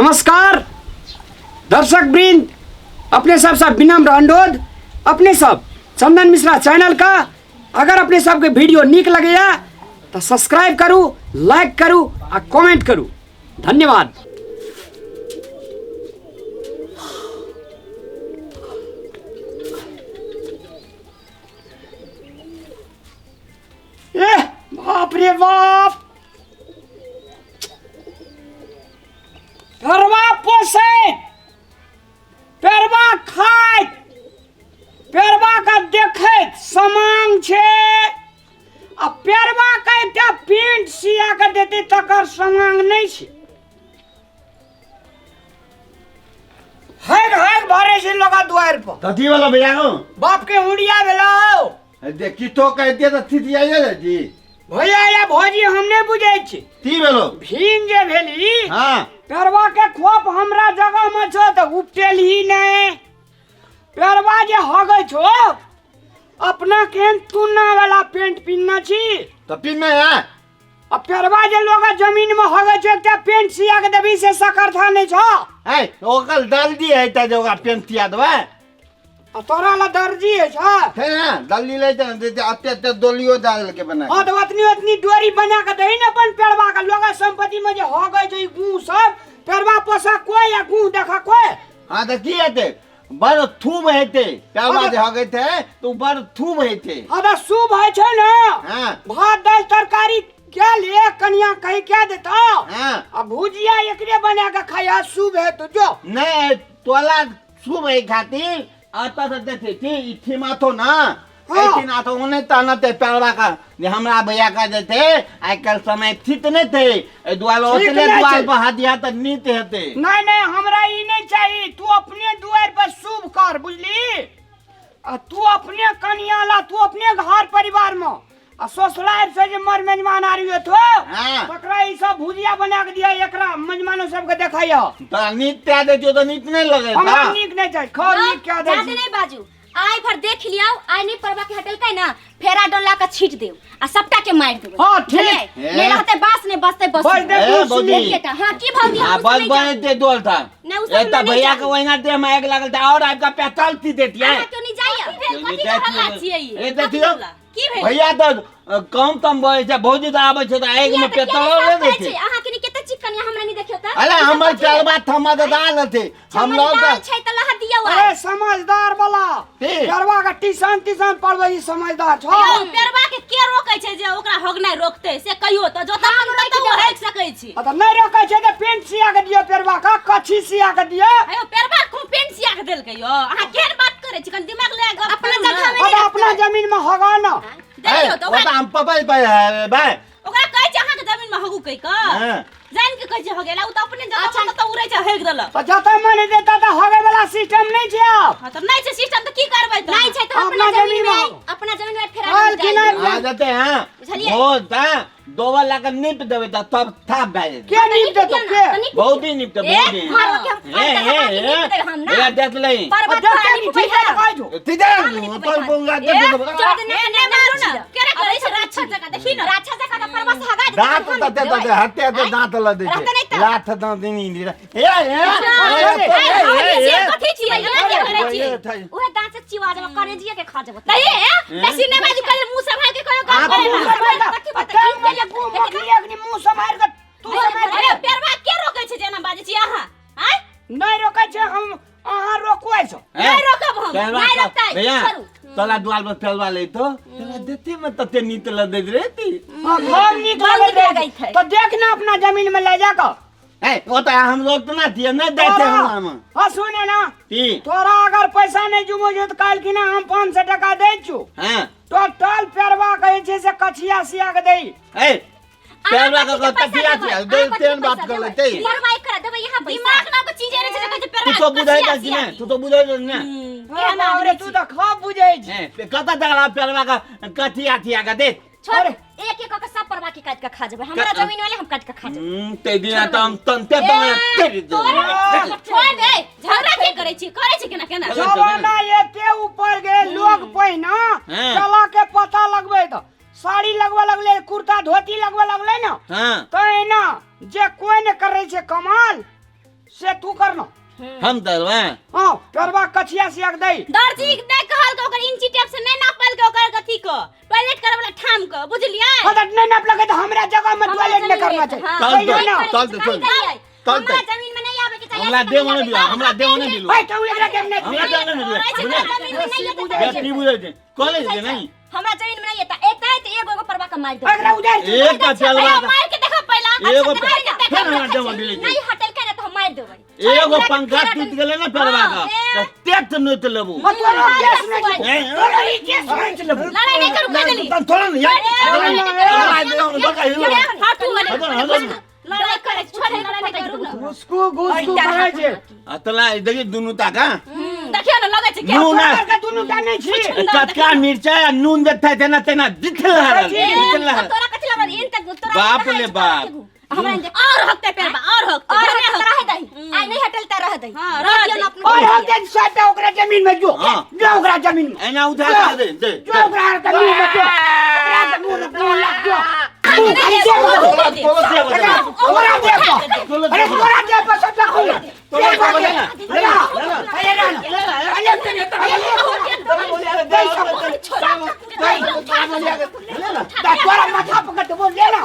नमस्कार दर्शक वृंद, अपने सब सब विनम्र अनुरोध, अपने सब चंदन मिश्रा चैनल का अगर अपने सबके वीडियो नीक लगैया तो सब्सक्राइब करू, लाइक करू आ कमेंट करू। धन्यवाद। ए बाप रे बाप, परवा पोसैत, परवा खाइत, परवा के देखैत समांग छै आ परवा के एकटा पेंट सिया के देतै तकर समांग नहि छै। हैग हैग भरे छै लोग दुआरि पर। कथी वाला भैया हो? बाप के हुड़िया भेलौ। देखी तो कहते तऽ थितियाइए जाइ छी। भैया या भौजी हम नहि बुझै छी। की भेलो? भीन जे भेली। हाँ। पेरवा के खोप हमरा जगह में छो तऽ उपटेलही नहि। पेरवा जे हगै छो अपना केहन तुन्ना वाला पेंट पिन्हने छी। तऽ पिन्हने है। आ पेरवा जे लोग जमीन में हगै छो एकटा पेंट सिया के देबही से सकरथा नहि छो। है ओकर दर्जी है तऽ जे ओकरा पेंट सिया देबै। आ तोरा ला दर्जी है छा? है ना, दल्ली ले त दे अते अते दोलियो डाल के बना। हां, तो ओतनी ओतनी डोरी बना के दही ने अपन पेड़वा के लोग संपत्ति में जे हो गई छै गू सब पेड़वा पोसा कोई या गू देखा कोई। हां, त की हेते? बड़ थूब हेते पेड़वा जे हो गए थे तो बड़ थूब हेते। हां, त शुभ है छै ना। हां। भात दाल तरकारी क्या ले कनिया कही क्या देता? हां। आ भुजिया एकरे बना के खाया शुभ है तो जो। नहीं तोला शुभ है खातिर आता से देखे छी ई ठिमाथो ना। हाँ। ऐ ठिमाथो ओने ताना ते पेड़वा का जे हमरा भैया का जे थे आइ काल्हि समय ठीक नहीं थे ए दुआल ठीक ओतने नहीं दुआल छै। पर हाथ दिया त नीत हेते। नहीं नहीं हमरा ई नहीं चाहिए, तू अपने दुआर पर शुभ कर बुझली, आ तू अपने कनिया ला, तू अपने घर परिवार में आ ससुराल से जे मर मेजमान आ रही हो हाँ। तकरा ई सब भुजिया बना के दिया एकरा मेजमानो सबके देखाइयो। त नीत त्या दे जो त नीत नहीं लगे हमरा था। नीक नहीं चाहिए, खाओ नीक क्या दे जादे नहीं बाजू, आइ भर देख लियाओ, आइ नहीं परवा के हटलकै ना फेरा डोला के छीट देव आ सबटा के मार देब। हां, ठीक। बुझलियै? ए। नहीं रहते बांस नहीं बसते बस। बस दे ए, तू भौजी। सुनी। एकेटा। हां, की भौजी, हां, हम बस नहीं बने जानी। दे दोल था। नहीं, उ सब ए, त नहीं भैया जानी। के वहिना दे में आग लागल था और आपका पेट्रोल पी देती है। अहाँ क्यों नहीं जाइए? क्यों कथी नहीं के हल्ला जाती है? छियै ई? ए, कथी देखियौ। हल्ला? की भेल? भैया तो कम तम बोले छै, भौजी तो आबै छै त आग में किया तऽ किया पेट्रोल नहि ले साफ करै दै छै। छै? अहाँ के कते चिकन या हमरा नहीं देखियौ त? अरे ई सब हमर कथी भेल? चलबा थमदार हथे। हम लोग समझदार त छै त लह दियौ आइ। अरे समझदार वाला। की? पेड़वा के टीसन टीसन पढ़बै ई समझदार छौ। यौ, पेड़वा के के रोकै छै जे ओकरा हगनाइ रोकतै से कहियो त, जतऽ हम मन रोकि ततऽ ओ देबै। हगि सकै छै। आ त नहि रोकै छै त पेंट सिया के दियौ पेड़वा के, कच्छी सिया के दियौ। हे यौ, पेड़वा के कोन पेंट सिया के देलकै यौ? अहाँ केहन बात करै छी? कनि दिमाग लगा गप अपना करू ने। जगह में आ त अपना जमीन में हगा ना। देखियौ त ओ ओकरा त हम पपै पे है भाई। ओकरा कहै छै अहाँके जमीन में हगू कहि कऽ। हाँ। जानि के कहै छै हगेला, ओ त अपने जगह अच्छा। में कतौ उड़ै छै हगि देलक। त जतऽ मन हेतै ततऽ हगै वाला सिस्टम नहि छै आब। हँ, त नहि छै सिस्टम त की करबै त? नहीं छै त अपना अपना जमीन जमीन में में अपना जमीन में फेरा हाल नहीं की डाल नहीं? दियौ। आ जते हैं। बुझलियै? भोज ता दोबर लाके नीप देबै त तब थाप भए जेतै। के नीप देतौ के? बहुत दिन नीपते, बहुत दिन। ए, मारो के हम ए, फाड़ ए, के ए, नीप देबै हम ना। ए, देख लही। पर्वत आ देख पर के नीपबै ठीक है हम। कहै छौ। ठीक है, हम नीपबै तोर हम। बोंगा ए, दे देबै। चल ने, ने, मारू ना। केना करै छै अबै राक्षस जकाँ, देखी ना। राक्षस जकाँ तऽ पर्वत से हगा देतै, दाँत हम त दे नीपबै। दे, हते हते दाँत ल दै छै। रहतै नहि तऽ। लाथ दाँत नहीं नी ए, ए, ए, ए, ए, ए, ए, कथी छियै? एना के करै छियै? ए, उहे दाँत से चिबा जेबै, करेजिये के खा जेबै। नहीं, ए, बेसी नहि बाजू, कहलियै मुँह सम्हारि के कहियो गप आ, करै मुँह लए। सम्हारि कऽ, कथी आ बतै- टांग में जे मुँह मखली अखनी मुँह सम्हारि कऽ, तू सम्हारि अरे कऽ। पेड़वा के रोकै छै जे एना बाजै छी अहाँ? आँय? नहि रोकै छै हम, अहाँ रोकबै छौ। नहि रोकब हम, पेलवा नहि तो- रोकतै, भैया छोड़ू। तोला दुआर पर पेलवा ले तो तोला देते में तते नीत ल दैत रहती। हाँ, खूब नीक बड़ लगैत नीक रहै। लगैत है। तऽ देख ने अपना जमीन में ले जा कऽ। ए ओ त हम लोग तो ना दिए नहीं देते तोरा- हम हाँ सुने ना, की तोरा अगर पैसा नहीं जुमो जो तो काल की ना हम 500 टका दै छु। हां। टोटल पेरवा कहै छै से कछिया सिया के दै। ए पेरवा अहाँ के कथी के पैसा कथिया देबै? थिया दे अहाँ कथी के तेन बात पैसा कर देबै? लेते। परवा एक करा देबै यहाँ पैसा। दिमाग नाम के चीज रहै छै जे कहै छै तू पेड़वा तो बुझै कसिया छी सिया ने, दी। तू तो बुझै छी ने। केहन बाप रे, आदमी तू छी? तऽ खूब बुझै छी। ए कत दगला पेरवा के कथिया थिया के दे। छोड़, अरे। एक एक के सब परवा के काट के खा जेबै। हमरा जमीन वाले हम काट के खा जेबै। ते दिना त हम तनते तने तेरी दे। छोड़ दे, झगड़ा के करै छी? करै छी केना केना? चलो। जमाना एते ऊपर गेल, लोग पहिना हाँ। चला के पता लगबै तऽ साड़ी लगबऽ लगलै, कुर्ता धोती लगबऽ लगलै ने। हां। तऽ एना जे कोइ ने करै छै कमाल, तू करना। हम दरवा। हाँ, पेरवा कछिया सिया के दई। दर्जी नहीं कहल के ओकर इंची टेप से नहीं नापल के ओकर कथी को टॉयलेट करे वाला ठाम के, बुझलियै? हाँ, तो नहीं नाप लगे तो हमरा जगह में हमरा टॉयलेट नहीं जमीन करना में, चाहिए। हाँ। चल कहियो दे, ना। चल दे, चल दे। चल हमरा दे। जमीन में नहीं आवे के चाहिए। हमरा देव नहीं बिलु, हमरा देव नहीं बिलु। भाई, तो एकरा के नहीं हमरा देव नहीं बिलु। जमीन में नहीं एतै। बेटी बुझै छै, कॉलेज के नहीं। हमरा जमीन में नहीं एतै, एतै त एगो एगो परवा के मार देबै। एकरा उधार छै। एक का चलवा मार के देखो पहला। एगो अच्छा, मार के देखो, फेर हमरा देव बिलु। नहीं हटल के ना त हम मार देबै। एगो पंखा टूट गेलै ना पेरवा का, त तेत नोच लेबू। मत तोरो केस नहीं ए, छै। तोरो ई केस नहीं छै लेबू। लड़ाई नहीं करू, कह देली। तब थोड़ा ना यार। हमरा देव बका हिलो। हाथ वाले हटो ना, हटो ना। लड़ाई करे छोड़, लड़ाई नहीं करू ना। घुसकू घुसकू करै छै। आ तला देखी दुनू ताका देखियो ना लगै छै के नून आ तोरा के दुनू टा नहीं छी। कचका मिर्चाई आ नून देते तेना तेना दिखल रहल, दिखल रहल। तोरा कथि लगल इन तक तोरा बाप ले बाप। हमरा और हकते पेरबा और हकते और भने हक हक। रह दही, आइ नहीं हटल त रह दही। हाँ, रह दियौ दही। ना अपने। और हम के साथ ओकरा जमीन में जो। हाँ। जो ओकरा जमीन में। एना उठा के दे दे। जो ओकरा जमीन में जो। ओकरा जमीन में जो लग जो। तू खाली दे ओकरा। तोलो दे ओकरा दे पर। अरे तोरा दे पर सबटा खुल। तोलो दे ना। अरे अरे अरे तोरा माथा पकड़ देबो ले ना।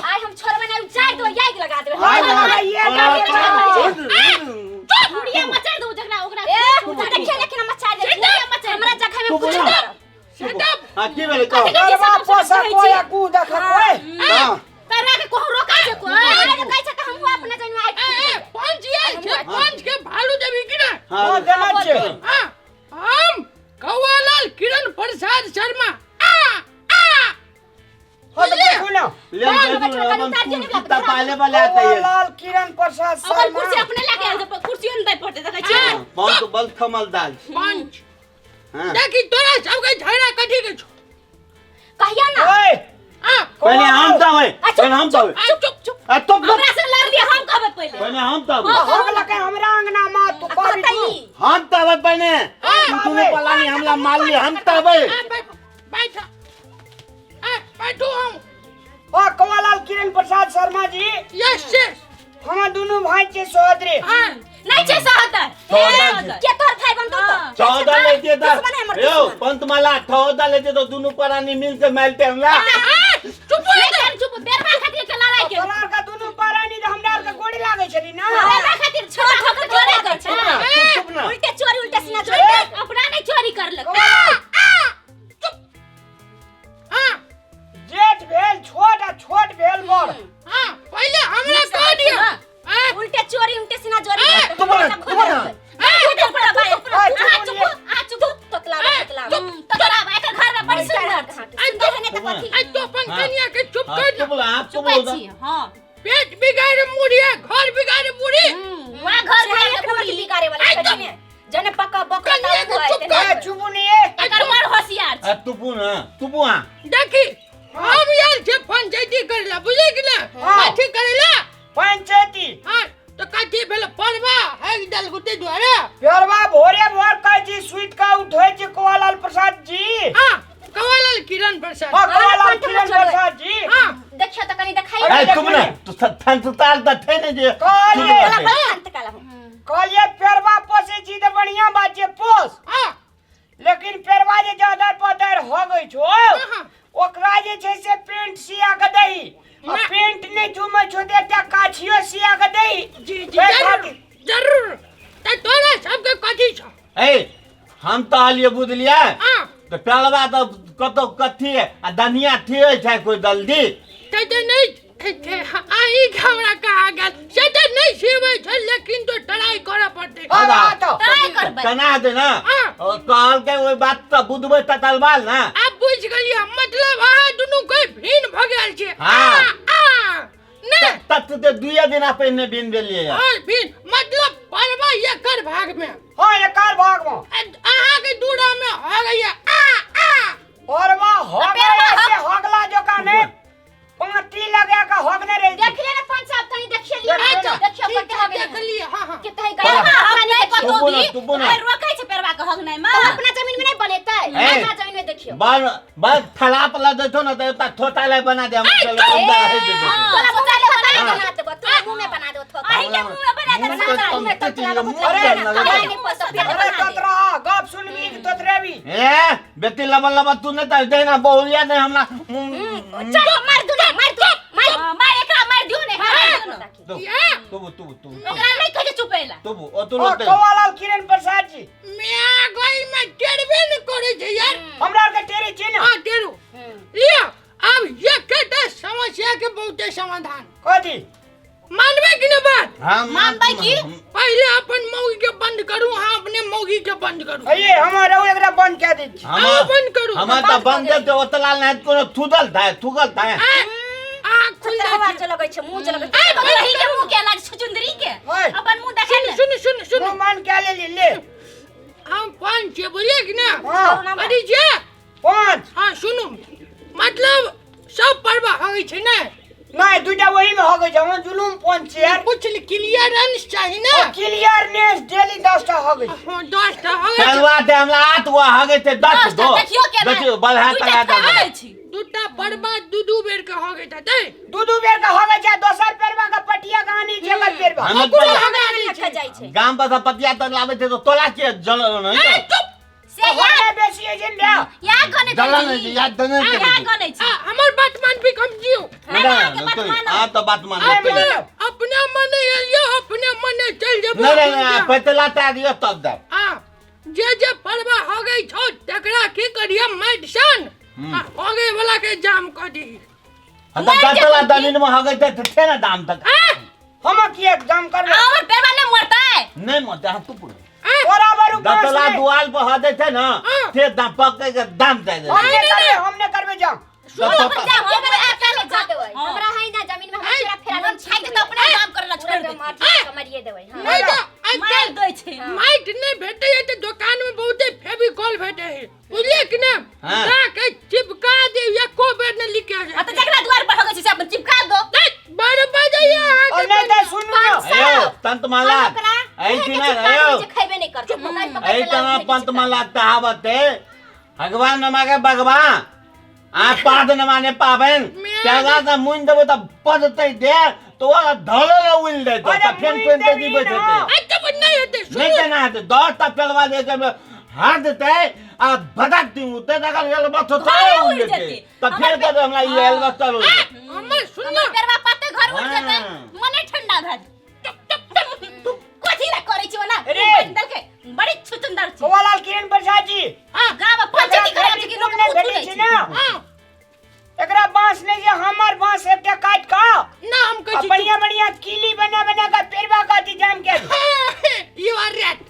आइ हम छोड़बै नै, जाय दो याग लगा देबै। बुढ़िया मचा दू जकरा ओकरा। ए देखिए देखिए ना मचा दे हमरा जगह में कुछ कर। पेरवा पोसा कोई आ कू देखा कोई। तोरा के कहू रोका छै कोई? आइ कहै छै त हमहूँ अपना जमीन में आइ ए पंच ये छै, पंच के भालू देबी कि ना? हाँ, देना छै। हां, हम कौवालाल किरण प्रसाद शर्मा आ आ हाँ, तो देखू ना। लाल किरण प्रसाद ओकर शर्मा। कुर्सी अपने लगे आयल छै, कुर्सियो नै दै पड़तै, देखै छियै। बहुत बल खमल दाल। पंच देखी तोरा सबके झगड़ा कथी के छौ? कहिया ना। ओए आ पहले हम तब, पहले हम तब। चुप चुप चुप। आ तुम हमरा से लड़ लिया, हम कहबै पहिले। पहले हम तब, हम लगे हमरा अंगना में तू कहबी तू। हम तब पहले तूने पलानी हमला मार लिया, हम तब। आ बैठ, आ बैठू हम। ओ कौवालाल किरण प्रसाद शर्मा जी, यस यस। हम दुनू भाई के सहोदरी। हां नहीं छै सहोदर। सहोदर। के तोहर भाई बनतौ त? 14 लेते था दुश्मन है हमर, यो दुश्मन। पंतमाला 14 लेते तो दोनों परानी मिल के मारते हमरा। चुप हो जा। चुप, बेरवा खातिर के लड़ाई के। तोरा के दुनू परानी जे हमरा आर के गोड़ी लागै छली ना। बेरवा खातिर छोट ठोकर चोरी कर छै। चुप ना। उल्टे चोरी उल्टे सीना चोरी। अपना नहीं चोरी करलक। हां जेठ भेल छोट आ छोट भेल बड़। हां, पहले हमरा कह दिया। उल्टे चोरी उल्टे सीना चोरी। तुम ना, तुम ना। आ चुप, आ चुप। तोतला तोतला तोरा एकर घर में बड़ी सुंदर छै। सुंदर है ने त कथी? आ तो अपन कनिया के चुप कर दे। चुप ला, चुप चुपै हो छी। हां, पेट बिगाड़े मुड़िया, घर बिगाड़े मुड़ी। वहाँ घर घर बिगाड़े एक नंबर के मुड़ी। बिगाड़े वाला छै ने, जने पक्का बकरा कनिया के चुप कर। ए चुपू नहीं ए। एकर बड़ होशियार छै। आ तुपू ना, तुपू हां। देखी हम यार जे पंचायती करेला, बुझे कि ना? हाँ। कथी करेला? पंचायती। हां, तो कथी भेल परवा है दल गुते द्वारा। पेरवा भोरे भोर कहै छी सुति के उठै छी कौवालाल प्रसाद जी। हां, कौवालाल किरण प्रसाद। हाँ, कौवालाल पंच किरण छोड़बै। प्रसाद जी। हां, देखियो त कनी देखाइ। ए तुम ना, तू थन सुताल त थे ने जे। कहलिए। अंत काला हो। कहलिए पेरवा पोसै छी त बढ़िया बात छै पोस, हां लेकिन पेरवा जे जादर पदर हो गई छो हाँ। ओकरा जे छै से पेंट सिया के दही, आ पेंट नहीं झूमै छो त एकटा काछियो सिया के दही। जी जी, जरूर जरूर। त तोरा सबके कथी छौ? ए हम तो आलिए बुझलिए। हां, तो पेलवा तो कतो कथी आ दनिया थिए छै कोई जल्दी। ते ते नहीं छै, आ ई हमरा कहा गेल से त नहीं सिबै छै, लेकिन तो ट्राई करऽ पड़तै। हाँ, हाँ, तो। ट्राई करबै। तना दे ना। हाँ। और कहल के ओई बात त बुझबै त तलवाल ना। आब बुझि गेलियै, मतलब अहाँ दुनू कोई भिन्न भऽ गेल छै। हाँ। आ, आ, नहि। तत्व ते दुइये दिना पहिने बिन भेलियै। और फिर मतलब परवा एकर भाग में। हाँ, एकर भाग में। अहाँ के दूरा में हो गई आ आ परवा हो पेरवा गया से हगला जोका ने पांटी लगा के हगने रही। देख ले ना पंच साहब, तनी देखिए लियो। अच्छा, देखियो ठीक कते है, हगले। देख लिए। हाँ हाँ। कते है गया हम नहीं तू कतो बोला, भी तू बोला। अरे रोकै छै पेरवा के हगनाइ में। अपना जमीन में नहीं बनेतै? ए। अपना जमीन में देखियो। बाल बाल थलाप ला देतो ना त एउटा थोता लाई बना दे हम चलो उदा है दे दे। तोरा मुंह में हाँ। बना देबो, तोरा मुंह में बना देबो थोता। अहीं के मुंह में बना दे। मुंह साला। के मुंह में तम तोतला मुंह बहुत के बना लगा दे। दे। नहीं पोसो, फिर अरे बना दे। तोतरा गप सुनबी कि तोतरेबी? ए बेटी लबन लबन तू नहीं त देना बहुलिया ने हमरा। चल मार दू ना, मार दू, मार। हाँ, मार एकरा, मार दियो ने, मार दियो ने। तू या तू तू तू ओकरा नहीं कहै छै चुपैला। तू ओ तू ओ लोते। कौआलाल किरण प्रसाद जी। मैं गई में टेरबे न करे छै यार। हमरा आर के टेरी छी ना। हाँ टेरू लियो। अब ये केटा समस्या के बहुते समाधान। कथी? मानबे कि न बात? हां। मानबै की? पहले अपन मौगी के बंद करू। हाँ, अपने मौगी के बंद करू। अये हमर रहू एकरा बंद कए दै छी। अहाँ बंद करू। हम त बंद दे तो ओतला नहीं कोनो थुदल था थुगल था। आ आ खुल हवा जाइ छै। चलबै छै, मुंह चलबै ए, छै। बंद रही के करू। मुंह के लाग छुचुंदरी के। ओए। अपन मुंह देखै ने। सुनू सुनू सुनू। मुँह मान के लेली ले। हम पाँच छै बुझलियै कि ना? हाँ। अरे जे पाँच। हाँ सुनू, मतलब सब पर्व होइ छै ने? नहीं, दुटा वही में हो गई छै। हम जुलूम पाँच छी यार। कुछ क्लियरेंस चाही ना। क्लियरनेस डेली 10 टा हो गई। हाँ, 10 टा हो गई। चलवा दे हमरा आठ गो हगे थे 10 10 टा गो। देखियो केना। देखियो बल हाथ दुइटा लगा दे। खाइ छी। दूटा पर्व दू दू बेर के हो गई था। दू दू बेर के हो गई छै, दोसर पेरवा के पटिया गानी छै हमर पेरवा। हम ओकरो तो हगा दै रखा छै। जाइ छै। गाम पर से पतिया तर लावे थे तो तोला के जल नहीं ए, तो चुप। से याद बेसी है जिन रे। या गनै जलन नहीं याद तो नहीं। या गनै आ, छी। हमर बात मान भी कम जियो। नहीं, अहाँके बात मानब। हां तो बात मान। अपने अपने मने एलियो, अपने मने चल जेबो। नहीं नहीं नहीं, पतला ता दियो तब दे। आ जे जे परवा हो गई छौ तकरा की करिए माटि सन आ हो गई वाला के जाम कर दी। हम तो दतला जमीन में हगे थे थे ना दाम तक। आ हम किए जाम करबे? हमर पेरवा नहीं मरतै। नहीं मत हम तू पूरा आ बराबर ऊपर दतला से। दुआल पर हदे थे ना हाँ। थे दाम पक्के के दाम दे दे। हमने करबे, हमने करबे जाम। तो अपन जाम हम अकेले खा देबै। हाँ। हमरा है ना जमीन में, हम तोरा फेरा हम छाइके तऽ अपने जाम करे ला छोड़ि देतै। माटी कमरिए देबै। हां। नहीं तो मारि आजकल दै छै। माटि नहीं भेटे है तो दुकान में बहुते फेविकॉल भेटे है बुझलिए कि ना? हाँ। ला के चिपका दे, एको बेर नहीं लिखे आ तऽ जकरा दुआर पर हगै छै से अपन चिपका दो। 12 बजे और नहीं तो सुनू ना। अयो तंतमाला ओकरा ऐ ना अयो खैबे नहीं करतै, पकड़ पकड़ ऐ के तना लाल। पंतमाला कहावत है भगवान न मागे भगवान आ पाद न माने पावन। पहला त मुइन देबो त पदतै दे तो वो धलो न उल दे तो अरे फेन मुइन फेन ते देबी जीबै ना। छै। अच्छा नहीं हेतै। नहीं सुनू। त ना हेतै 10 टा पेलवा दे के हाथ देतै आ भदक दी उते तकर गेल बस तो घरे उड़ उड़ि जेतै। जेतै। त फेर हमर कहबै हमरा ई एलबस्टर उड़ जेतै। हमर सुन हमर पेरवा पाते घर उड़ जेतै। हाँ। मने ठंडा भए जेतै। कथी ला करै छी ओना? अरे। बनि देलकै बड़ी छुचुंदर छी। कौआलाल किरण प्रसाद जी। गाँव में पंचायती एकरा खराब छै कि लोक नहि मुँह भेटै थुलै छै छै। ना। हाँ। एकरा बांस नहीं जे हमर बांस एकटा काट का ना हम आ कहै छी। बढ़िया बढ़िया कीली बना बना के पेरवा का जाम के। You are right,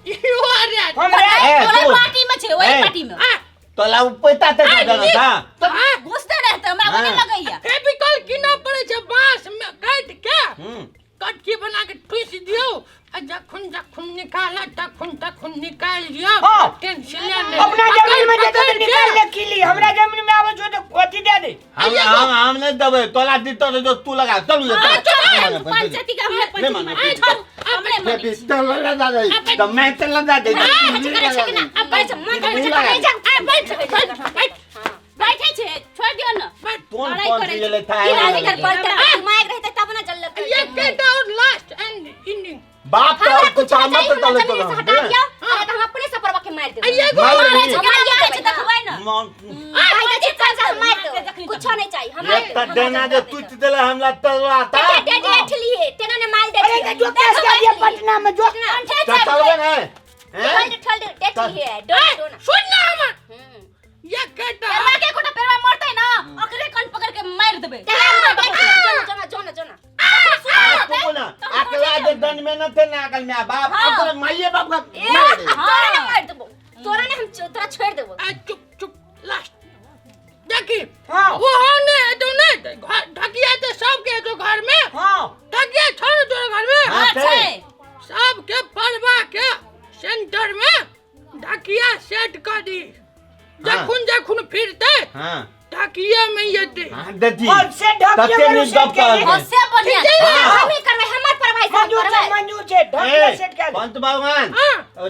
you are right. हम रे ए, तोरा तू- पार्टी में छै ओही ए। पार्टी में। आ तोला उ पैता ते आ, दे था। आ घुसते रहते हमरा ओने हाँ। लगैया। फेविकॉल किना पड़े छै, बांस में काट के हम्म कटकी बना के ठूस दियौ आ जखन जखन निकाल तखन तखन निकाल दियौ। हाँ। टेंशन नहीं। अपना जमीन में जेतौ तऽ पकड़ के। निकाल ले कीली, हमरा जमीन में आबै छौ तऽ अथी दे दे। हम हम हम नहीं देबै तोला दितो तो जो तू लगा चल ले। हाँ, चल पंचायती के हमरे नहीं पंचायती मानो। में छोड़ हमरे मानै छी। तो लगा दे तो मैं तो लगा दे। करै छै कि ना? अब बैठ, मन करै छै तऽ जा। आ बैठ बैठ बैठ। बैठे छै, छोड़ दियौ न। बैठ। कौन लड़ाई कौन करै चीज छै। ले था? की राजी कर पड़तै, माइक रहतै तब ना जल्लत। ये केटा और लास्ट एंड एंडिंग। बाप तो हमरा कुछ कुछ ना आमत चाहिए, तो हमरा ले जमीन तो से हटा दियौ, आ तऽ हम अपने से परवा के मारि देबै। ये गो मार मारै रही। छै, केना मारै छै देखबै न। भाई दे छै, चल मारि देबै। कुछो नहीं चाहिए हमरा। एक त देना जे टूट देले हमरा तलवा ता। दे दे ठलिए तेना ने मार दे। अरे तऽ जो केस कए दिया पटना में जो। अंठे तो चलबे ने हैं? ठल ठल दे ठलिए डोना डोना। सुन ना हमर ये केटा। पेरवा के एकोटा पेरवा मरतै न ओकरे कान पकड़ के मारि देबै। जोना जोना जोना। तू ना अकला दे दन में न थे ना अकल में बाप अकल माइये बाप का मार दे। तोरा ने मार देबो, तोरा ने हम तोरा छोड़ देबो। आ चुप चुप, लास्ट दे। देखी हाँ। वो ने हेतौ ने ढकिया तऽ सबके हेतौ घर में। हाँ। ढकिया छौ ने तोरा घर में? हाँ, छै। सबके परबा के सेंटर में ढकिया सेट कर दी। जखुन जखुन फिरते हाँ। ढकिया में जेते। हाँ, देखी। और से ढकिया तते में नीक सेट गप के कहलकै। हाँ, से बढ़िया ठीक छै। छै। हमे करबै, हमर परवाई सब मंजूर छै, करबै। मंजूर छै, ढकिया ए, सेट कर। पंत भगवान, हाँ। ओ,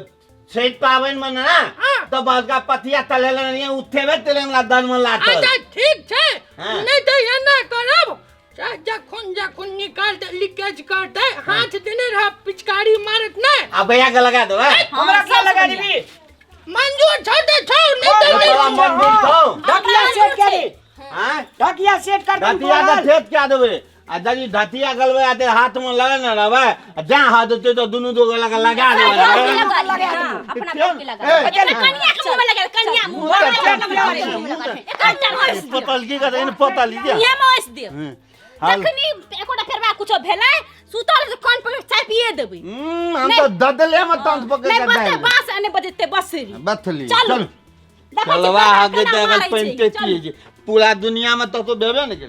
छठि पाबनि मे ना हाँ। तो बड़का पथिया तलेले नहीं उठेबे तेले हमरा दर में लागल। अच्छा ठीक छै। हाँ। नहीं तो एना करब जखुन जखुन निकालते लीकेज करते हाथ देने रह पिचकारी मारत नहीं। आ भैया के लगा देबै। हमरा क्या लगा देबी? मंजूर छौ तऽ छौ, नहीं तऽ तोरा नहीं। मंजूर छौ। ढकिया सेट कर दे। हाँ? ढकिया सेट कर दे। धतिया के सेट क्या देबै? आ जदि धतिया गलबै आ ते हाथ में लगे न रहबै, आ जा हाथ देतै तऽ दुनू दो गला के लगा देबै। लगा लगा, अपना बाप के लगा। ए, एकरा कनिया के मुंह में लगा, कनिया मुंह मुंह में के लगा, एकर चढ़ दियौ। पतलकी के इन पतली के। इहे में ओसि देब। हाल। जखनी एकोटा फेरबा कुछो भेलै, सुतल रहतै, कान पकड़ि चाय पिए देबै। हम तऽ ददले में तंत पकड़ नहि के बजतै दालि। बाँस आ नहि बजतै बसरी। बथली। चलू। चल। देखै छी चलवा केना आगे केना तऽ अगर मारै छै। पानि चलू। पियै छै पूरा दुनिया में ततो भेबे ने केलै।